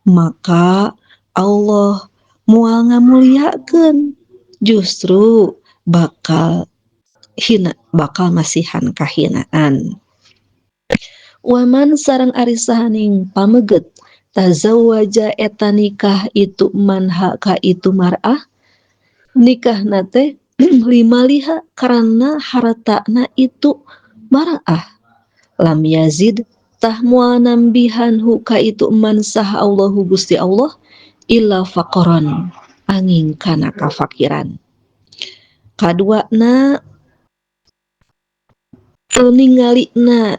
maka Allah moal ngamuliakeun justru bakal hina bakal masihan kahinaan. Waman sareng ari sahaning pameget tazawwaja eta nikah itu man ka itu mar'ah nikahna teh limaliha karena hartana itu mar'ah lam yazid tah moal nambihan hu ka itu man saha Allahu Gusti Allah illa faqran angin kana kafakiran. Kaduana ningalina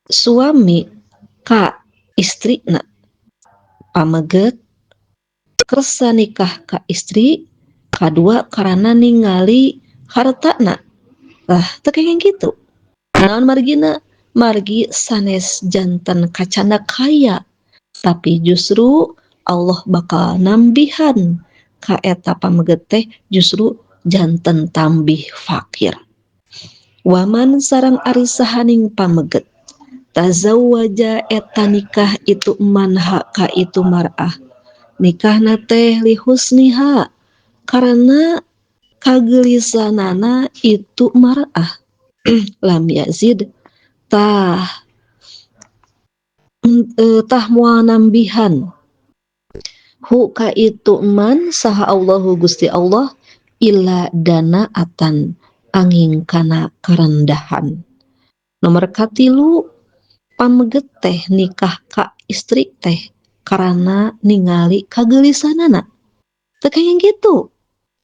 suami ka istrina pameget kersa nikah ka istri kadua karena ningali hartana lah teu kenging kitu. Naon margina margi sanes janten kacanda kaya tapi justru Allah bakal nambihan ka eta pameget teh justru janten tambih fakir. Waman sareng ari sahaning pameget Tazawwaja eta nikah itu man ka itu mar'ah. Nikahna teh li husniha karena kagelisanana itu mar'ah. Lam yazid tah tah moal nambihan hu ka itu man saha Allahu Gusti Allah illa dana atan angin kana karendahan. Nomor katilu pameget teh nikah ka istri teh karena ningali kagelisanana. Teu kenging kitu.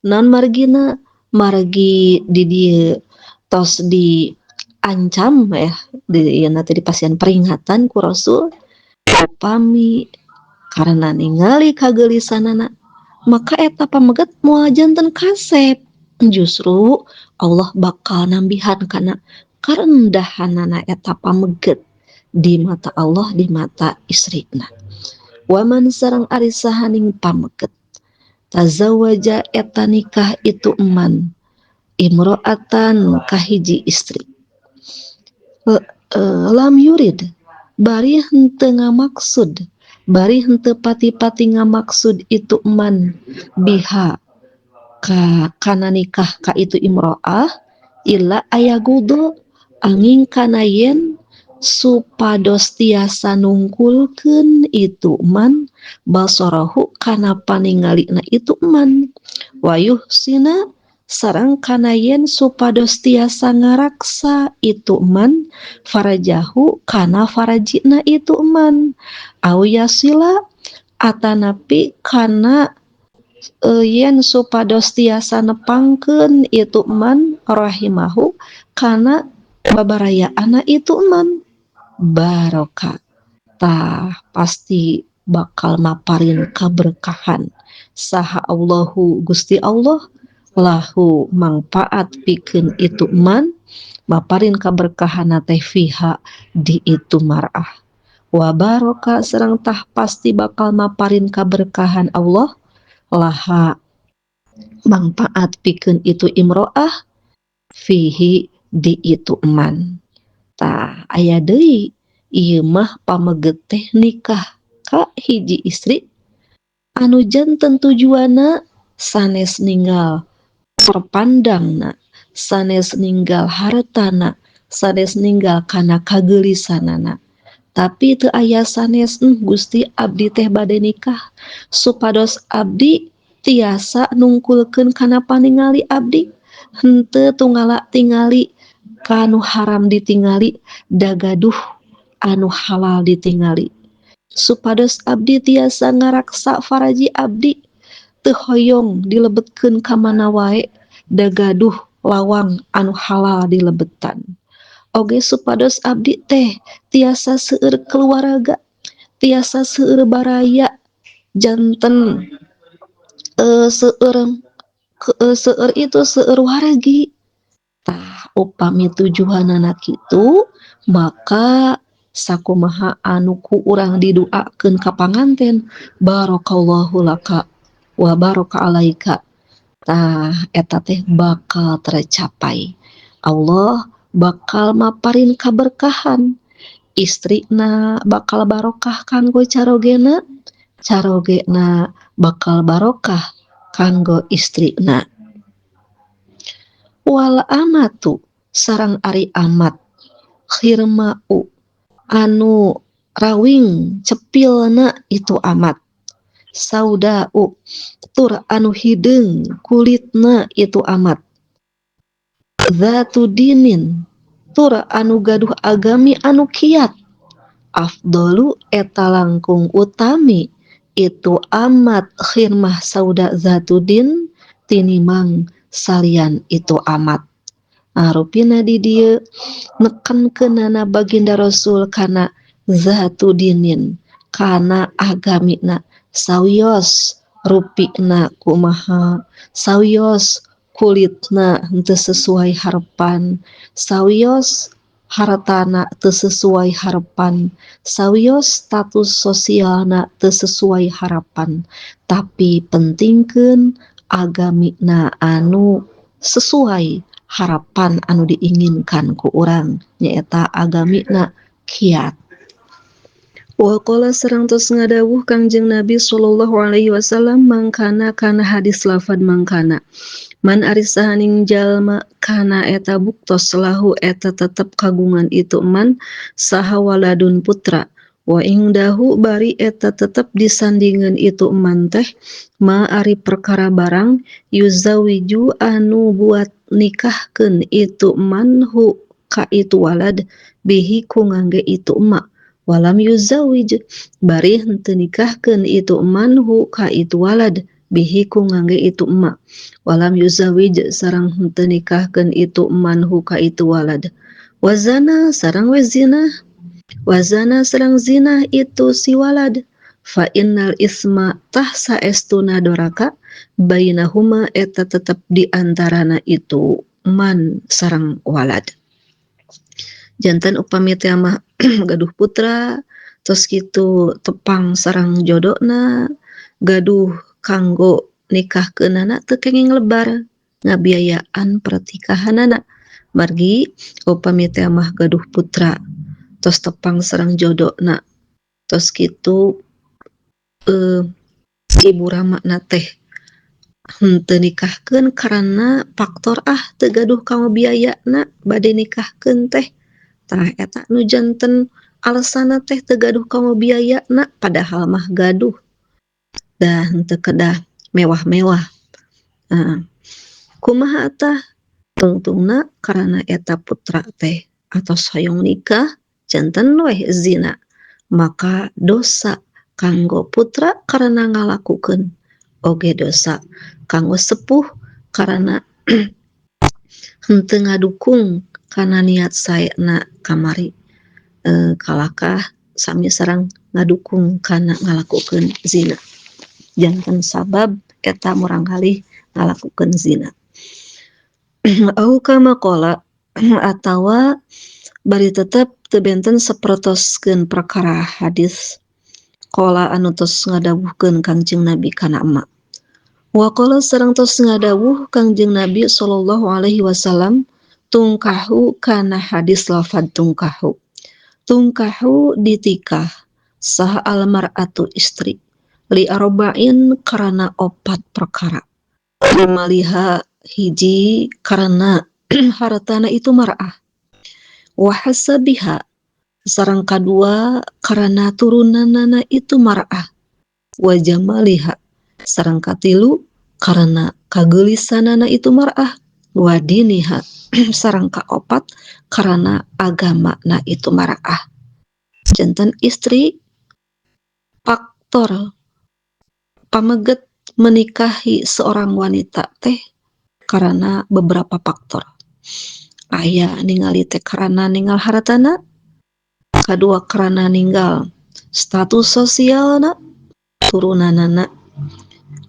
Naon margina? Margi di dieu tos diancam ya, di ieu teh dipasihan peringatan ku Rasul upami karena ningali kagelisanana maka eta pameget moal janten kasep. Justru Allah bakal nambihan kana karendahanana eta pameget di mata Allah, di mata istrina. Waman sareng ari sahaning pameget tazawaja eta nikah itu eman imro'atan kahiji istri. Lam yurid bari henteu ngamaksud, bari henteu pati-pati ngamaksud itu eman biha ka kana nikah ka itu imro'ah illa ayagudo angin kana yen supados tiasa nungkulkeun itu man basarahu kana paningalina itu man wayuh sina sareng kana yen supados tiasa ngaraksa itu man farajahu kana farajina itu man au yasila atanapi kana yen supados tiasa nepangkeun itu man rahimahu kana babarayaana itu man barokah. Tah pasti bakal maparin kaberkahan saha Allahu Gusti Allah lahu mangpaat pikeun itu man maparin kaberkahan teh fiha di itu mar'ah wa barokah sareng tah pasti bakal maparin kaberkahan Allah laha mangpaat pikeun itu imro'ah fihi di itu man. Tah aya deui ieu mah pameget teh nikah ka hiji istri anu janten tujuanna sanes ninggal perpandangna, sanes ninggal hartana, sanes ninggal kana kageulisanana. Tapi teu aya sanes Gusti abdi teh bade nikah supados abdi tiasa nungkulkeun kana paningali abdi, henteu tungala tingali kanu haram ditingali, dagaduh anu halal ditingali. Supados abdi tiasa ngaraksa faraji abdi, teu hoyong dilebetkeun ka mana wae, dagaduh lawang anu halal dilebetan. Oge supados abdi teh tiasa seueur keluarga, tiasa seueur baraya, janten seueur seueur itu seueur wargi. Tah upami tujuanana kitu maka sakumaha anu ku urang diduakeun ka panganten barakallahu laka wa baraka alaika. Tah eta teh bakal tercapai. Allah bakal maparin kaberkahan, istrina bakal barokah kanggo carogena, carogena bakal barokah kanggo istrina. Wal amatu sareng ari amat khirmau anu rawing cepilna itu amat saudau tur anu hideung kulitna itu amat zatu dinin tur anu gaduh agami anu kiat afdalu eta langkung utami itu amat khirmah sauda zatu din tinimang salian itu amat. Nah, rupina di dieu nekenkeunana baginda Rasul kana zatu dinin kana agamina sawios rupina kumaha, sawios kulitna henteu sesuai harapan, sawios hartana teu sesuai harapan, sawios status sosialna teu sesuai harapan, tapi pentingkeun agamina anu sesuai harapan anu diinginkan ku urang nyaeta agamina kiat. Wa qala sareng tos ngadawuh Kangjeng Nabi sallallahu alaihi wasallam mangkana kana hadis lafad mangkana man ari sahaning jalma kana eta buktos lahu eta tetep kagungan itu man saha waladun putra wa ingdahu bari eta tetep disandingan itu man teh ma ari perkara barang yuzawiju anu buat nikahkeun itu man hu ka itu walad bihi ku ngangge itu ma walam yuzawij bari henteu nikahkeun itu manhu ka itu walad bihi ku ngangge itu emak walam yuzawij sareng henteu nikahkeun itu manhu ka itu walad wazana sareng we zina wazana sareng zina itu si walad fa innal isma tah saestuna doraka bainahuma eta tetep di antarana itu man sareng walad. Jantan upami teh mah gaduh putra tos kitu tepang sareng jodona gaduh kanggo nikahkeunana teu kenging lebar ngabiayaan pertikahanana margi upami teh mah gaduh putra tos tepang sareng jodona tos kitu ibu ramana teh henteu nikahkeun karena faktor teu gaduh kanggo biayana bade nikahkeun teh. Tah eta nu janten alasanna teh teu gaduh kanggo biayana padahal mah gaduh dah henteu kedah mewah-mewah. Kumaha tah tungtungna karena eta putra teh atos hoyong nikah janten weh zina maka dosa kanggo putra karena ngalakukeun oge dosa kanggo sepuh karena henteu ngadukung karena niat saena kamari kalakah sami sareng ngadukung kana ngalakukeun zina janten sabab eta murangkalih ngalakukeun zina. Au kama qala atawa bari tetep teu benten sapertoskeun perkara hadis qala anu tos ngadawuhkeun Kangjeng Nabi kana emak wa qala sareng tos ngadawuh Kangjeng Nabi sallallahu alaihi wasallam tungkahu kana hadis lafad tungkahu tungkahu ditikah sah almar'atu istri li arba'in karena opat perkara maliha hiji karena hartana itu mar'ah wa hasabiha sareng kadua karena turunanana itu mar'ah wa jamaliha sareng katilu karena kageulisanana itu mar'ah wa diniha sareng kaopat karena agama na itu mar'ah. Janten istri faktor pameget menikahi seorang wanita teh karena beberapa faktor. Aya ningali teh karena ninggal hartana, kadua karena ninggal status sosialna, turunanana,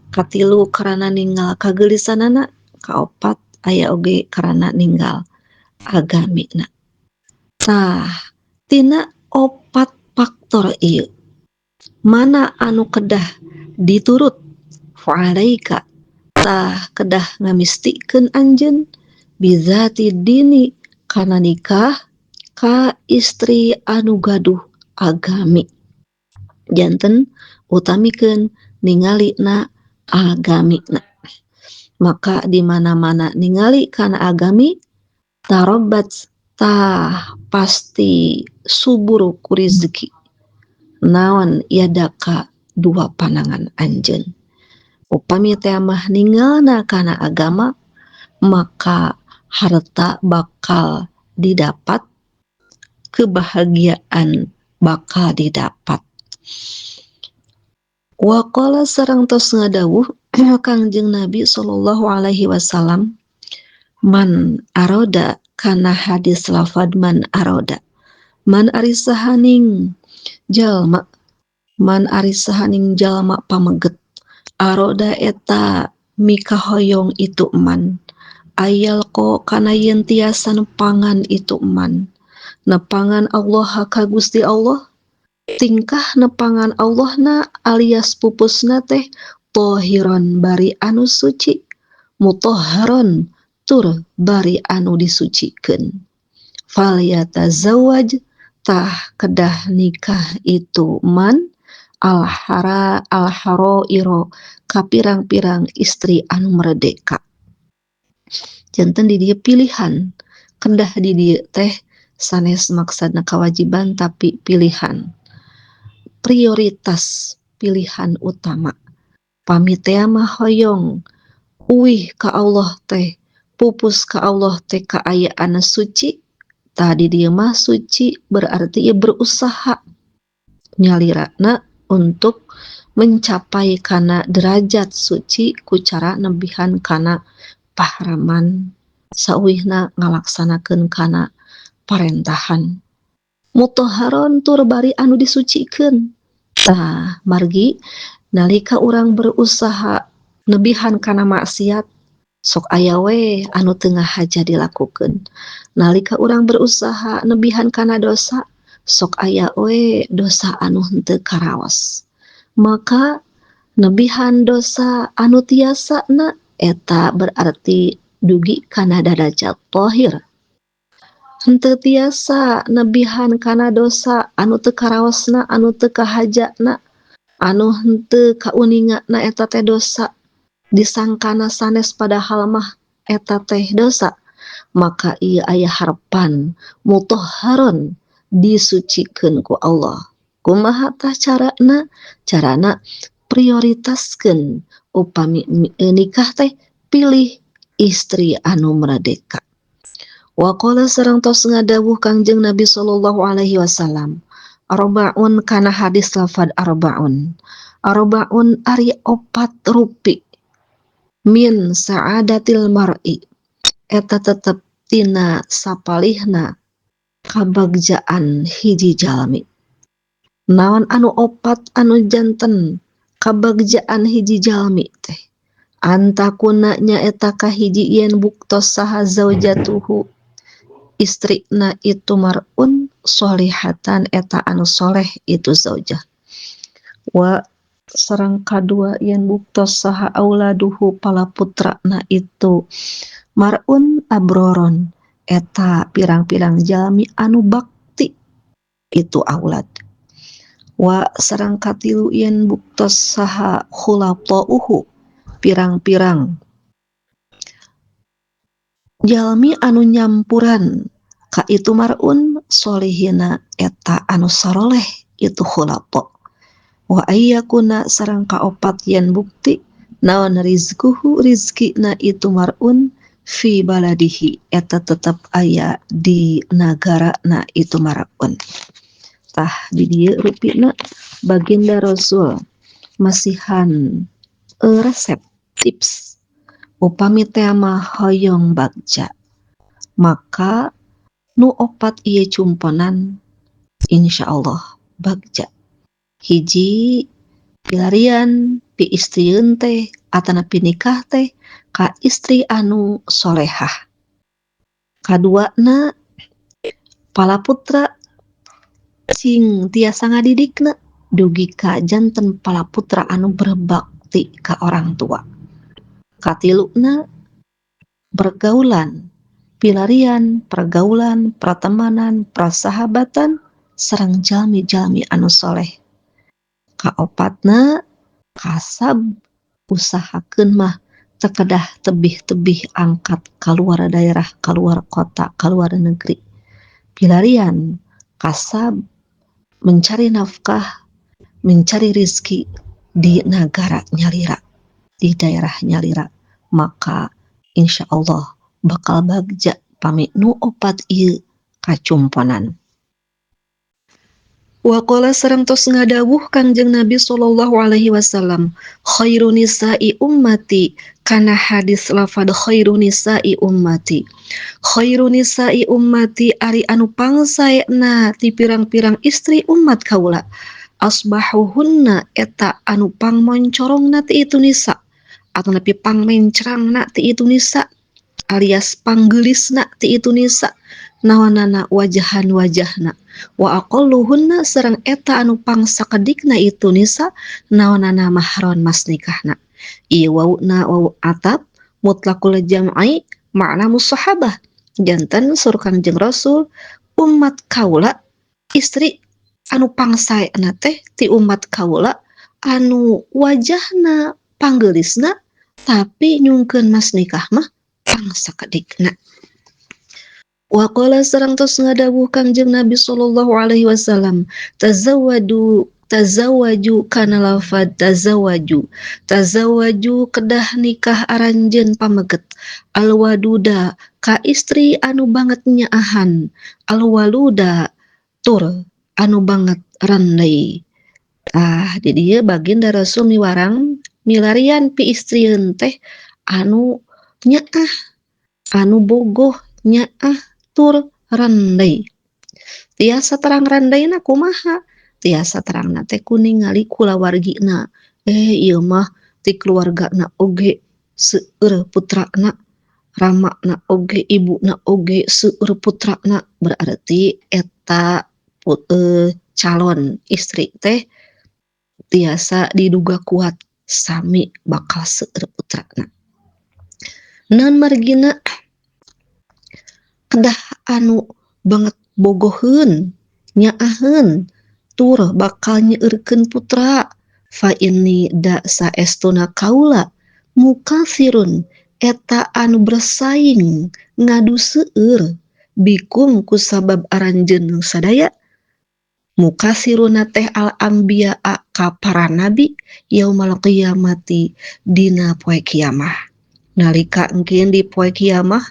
katilu karena ninggal kageulisanana, kaopat aya oge karena ninggal agamina. Tah, tina opat faktor ieu mana anu kedah diturut fa'alaika tah kedah ngamistikeun anjeun bizati dini kana nikah ka istri anu gaduh agami. Janten utamikeun ningalina agamina. Maka di mana-mana ningali kana agami tarobat tah pasti subur ku rezeki naon yadaka dua panangan anjeun. Upami teh mah ningalna kana agama maka harta bakal didapat, kebahagiaan bakal didapat. Wa qala sareng tos ngadawuh Kangjeng Nabi sallallahu alaihi wasallam man aroda kana hadis lafad man aroda man ari sahaning jalma man ari sahaning jalma pameget aroda eta mikahoyong itu man ayal ko kana yen tiasa nepangan itu man nepangan Allah ka Gusti Allah tingkah nepangan Allahna alias pupusna teh tohiron bari anu suci mutahharon tur bari anu disucikeun. Fal yatazawwaj Tah kedah nikah itu man al-hara al-haroiro ka pirang-pirang istri anu merdeka. Janten di dieu pilihan, kedah di dieu teh sanes maksudna kewajiban tapi pilihan. Prioritas pilihan utama. Pami tea mah hoyong uih ka Allah teh, pupus ka Allah teh kaayaan suci. Tadi dia mah suci berarti ia berusaha nyalirana untuk mencapai kana derajat suci ku cara nebihan kana pahraman sauwihna ngalaksanakeun kana parentahan. Mutahharon tur bari anu disucikeun. Tah margi nalika urang berusaha nebihan kana maksiat sok aya we anu teu ngahaja dilakukeun. Nalika urang berusaha nebihan kana dosa sok aya we dosa anu henteu karaos. Maka nebihan dosa anu tiasa na eta berarti dugi kana darajat tahir. Henteu tiasa nebihan kana dosa anu teu karaosna, anu teu kahajana, anu henteu kauningana eta teh dosa disangkana sanes padahal mah eta teh dosa. Maka ieu aya harepan mutahharon disucikeun ku Allah. Kumaha tah carana? Carana prioritaskeun upami nikah teh pilih istri anu merdeka. Waqala sareng tos ngadawuh Kangjeng Nabi sallallahu alaihi wasallam arbaun kana hadis lafad arbaun. Arbaun ari opat rupi min sa'adatil mar'i eta tetep tina sapalihna kabagjaan hiji jalmi. Naon anu opat anu janten kabagjaan hiji jalmi teh? Antakuna nya eta kahiji yen buktos saha zaujatuhu istrina itu mar'un solihatan eta anu soleh itu zaujah. Wa sareng kadua yen buktos saha auladuhu pala putrana itu mar'un abroron eta pirang-pirang jalmi anu bakti itu aulad. Wa sareng katilu yen buktos saha khulafa'uhu pirang-pirang jalmi anu nyampuran ka itu mar'un solihina eta anu saroleh itu khulafa. Wa ayyakuna sareng kaopat yen bukti naon rizquhu rizkina itu mar'un fi baladihi eta tetep aya di nagarana itu mar'un. Tah di dieu rupina baginda Rasul masihan resep tips upami teh mah hoyong bagja maka nu opat ieu cumponan insyaallah bagja. Hiji pilarian pi istrieun teh atanapi nikah teh ka istri anu solehah. Kaduana pala putra sing tiasa ngadidikna dugi ka janten pala putra anu berbakti ka orang tua. Katiluna bergaulan, pilarian, pergaulan, pertemanan, persahabatan sareng jalmi-jalmi anu soleh. Kaopatna kasab usahakeun mah tekedah tebih-tebih angkat kaluar daerah, kaluar kota, kaluar negeri. Pilarian kasab mencari nafkah, mencari rizki di nagara nyalira, di daerah nyalira, maka insya Allah bakal bagja pami nu opat ieu kacumponan. Waqala sareng tos ngadawuh Kangjeng Nabi sallallahu alaihi wasallam khairu nisa'i ummati kana hadis lafad khairu nisa'i ummati. Khairu nisa'i ummati ari anu pangsaena ti pirang-pirang istri umat kaula asbahuhunna eta anu pangmoncorongna ti itu nisa atau nepi pangmencrangna ti itu nisa alias panggeulisna ti itu nisa nawanana wajahan wajahna wa aqalluhunna sareng eta anu pangsakedikna itu nisa nawanana mahron mas nikahna. Ieu wauna wawu atap mutlaqul jam'i makna musahabah janten sur Kangjeng Rasul umat kaula Istri anu pangsaena teh ti umat kaula anu wajahna panggeulisna tapi nyungkeun mas nikah mah pangsakedikna. Waqala sareng tos ngadawuh Kangjeng Nabi sallallahu alaihi wasallam tazawwadu tazawwaju kana lafad tazawwaju tazawwaju kedah nikah aranjeun pameget alwaduda ka istri anu banget nyaahan alwaluda tur anu banget rendei. Tah di dieu baginda Rasul miwarang milarian pi istrieun teh anu nyaah anu bogoh nyaah tur rendei. Tiasa terang rendeina kumaha? Tiasa terangna teh ku ningali kulawargina. Ieu mah ti keluargana oge seueur putrana, ramana oge ibuna oge seueur putrana, berarti eta calon istri teh tiasa diduga kuat sami bakal seueur putrana. Naon margina kedah anu banget bogoheun nyaaheun tur bakal nyeurkeun putra fa inni da saestuna kaula mukafirun eta anu bersaing ngadu seueur bikum kusabab aranjeun sadaya mukasiruna teh al anbiya ka para nabi yaumal qiyamati dina poe kiamah. Nalika engkeun di poe kiamah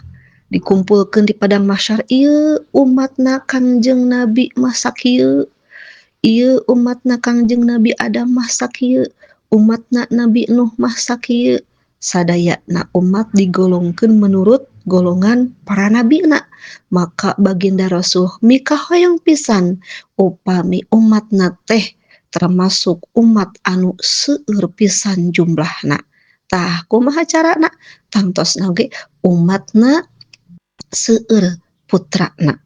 dikumpulkeun di padang mahsyar ieu umatna Kangjeng Nabi mah sakieu, ieu umatna Kangjeng Nabi Adam mah sakieu, umatna Nabi Nuh mah sakieu. Sadayana umat digolongkeun menurut golongan para nabina. Maka baginda Rasul mikahoyong pisan upami umatna teh termasuk umat anu seueur pisan jumlahna. Tah kumaha carana? Tangtosna oge umatna seueur putrana.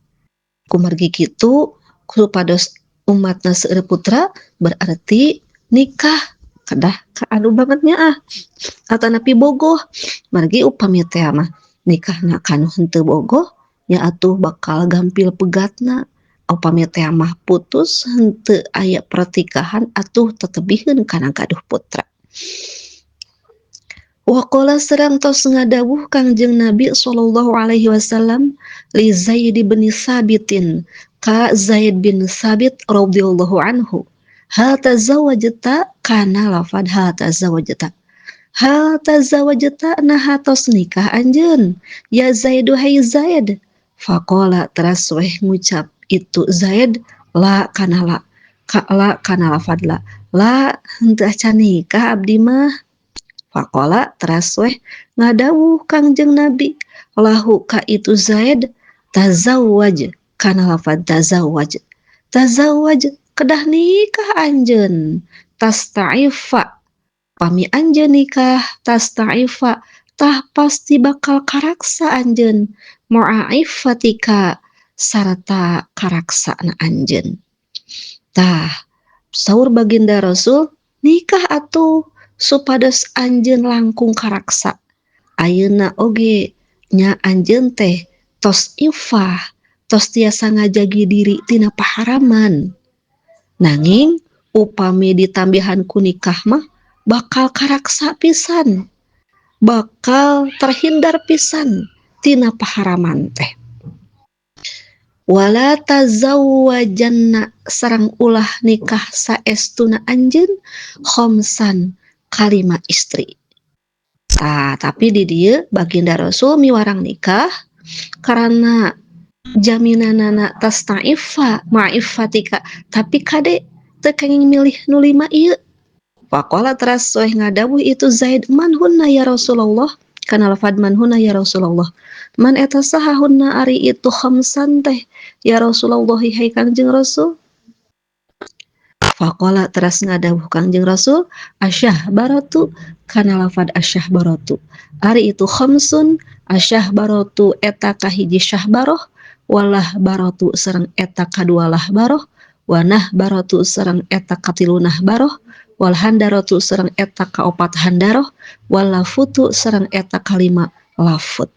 Kumargi kitu supados umatna seueur putra berarti nikah kedah ka anu banget nyaah atanapi bogoh. Margi upami teh mah nikahna kanu henteu bogoh nya atuh bakal gampil pegatna. Upami teh mah putus henteu aya pertikahan atuh tetebihkeun kana gaduh putra. Waqala sareng tos ngadawuh Kangjeng Nabi sallallahu alaihi wasallam li Zaid bin Sabitin ka Zaid bin Sabit radhiyallahu anhu hal tazawwajta kana lafad hal tazawwajta hal tazawwajta naha tos nikah anjeun ya Zaidu hai Zaid. Faqala teras weh ngucap itu Zaid la kana la ka la kana lafad la la henteu acan nikah abdi mah. Faqala teras weh ngadawuh Kangjeng Nabi lahu ka itu Zaid tazawwaj kana lafad tazawwaj tazawwaj kedah nikah anjeun tasta'ifa pami anjeun nikah tasta'ifa tah pasti bakal karaksa anjeun mu'aifatika sarta karaksana anjeun. Tah saur baginda Rasul nikah atuh supados anjeun langkung karaksa. Ayeuna oge nya anjeun teh tos ifah tos tiasa ngajagi diri tina paharaman. Nanging upami ditambihan ku nikah mah bakal karaksa pisan, bakal terhindar pisan tina paharaman teh. Wala tazawwajanna sareng ulah nikah saestuna anjeun khamsan kalima istri. Tah, tapi di dieu baginda Rasul miwarang nikah karena jaminanana tasta'ifa ma'ifatika, tapi kade teu kenging milih nu lima ieu. Faqala teras weh ngadawuh itu Zaid man hunna ya Rasulullah kana lafad man hunna ya Rasulullah man eta saha hunna ari itu khamsan teh ya Rasulullah hai Kangjeng Rasul. Faqala teras ngadawuh Kangjeng Rasul asyah baratu kana lafad asyah baratu ari itu khamsun asyah baratu eta kahiji syahbaroh walah baratu sareng eta kadualah baroh wanah baratu sareng eta katilunah baroh wal handaratu sareng eta kaopat handaroh wal lafutu sareng eta kalima lafut.